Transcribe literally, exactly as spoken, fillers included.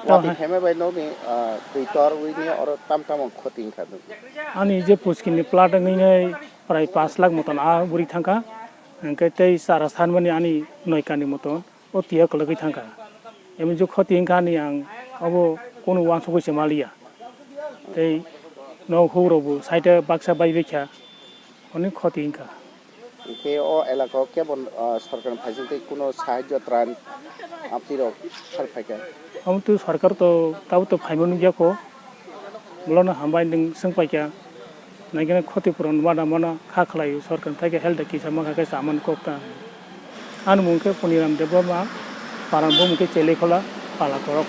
Watwi khaima bai nokni, ah, twi tor wngwi oro tam tamo khoti wngkha. Ani je puskini plat wngwi nai prai pash lakh moton a bwrwi thangkha, hwnkhe tei chara sanmani ani noi kani moton o twiya kwlwgwi thangkha. Emo je khoti wngkha ani ang abo kunu uansukgwi se maliya. Tei nok hukrokbo side o baksa baibaikha. Onek khoti wngkha. Hwnkhe o elaka o kebo, ah, sorkarni phaising tei kuno sahajyo tran amtwi rok sar phaikha? Omo twi sorkar to tabuk to phaima nukya kho. Bolano hambai nwng swng paikha. Naikhe khoti puron mana mana kha khlai sorkarni thai khe health kisa mankha khe chamani kok ta. Ani mung khe Poniram Debbarma, paran bumung khe Cheleikhola, Palakorok.